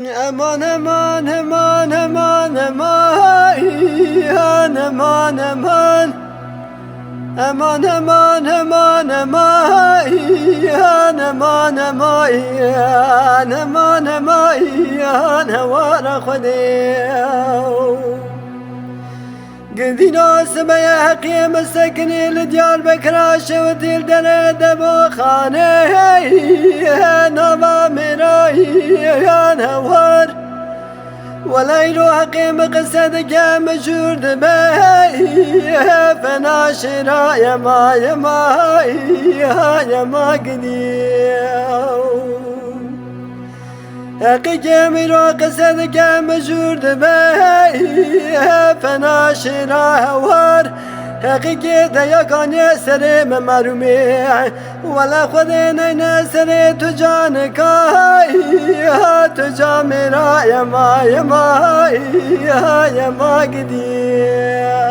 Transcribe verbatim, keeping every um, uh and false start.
Eman, eman, eman, eman, eman, eman, eman. Eman, eman, eman, eman, eman, eman, eman, eman, hewara Xwedê. Gidîna sibeye heqê min sekinî li Diyarbekira şewitî li derê deboxanê nava mêrayiyan hewar. Weleylo heqê min qise dike min jûr dibe fena şêra yema yema yema gidî. Heqî kê mîro qise dike mijûr dibe fena şêra hewar. Heqî kê deyakanê serê me merûmê. Wele Xwedê neyne serê tu canikay. Tu camêra yema yema yema gidî.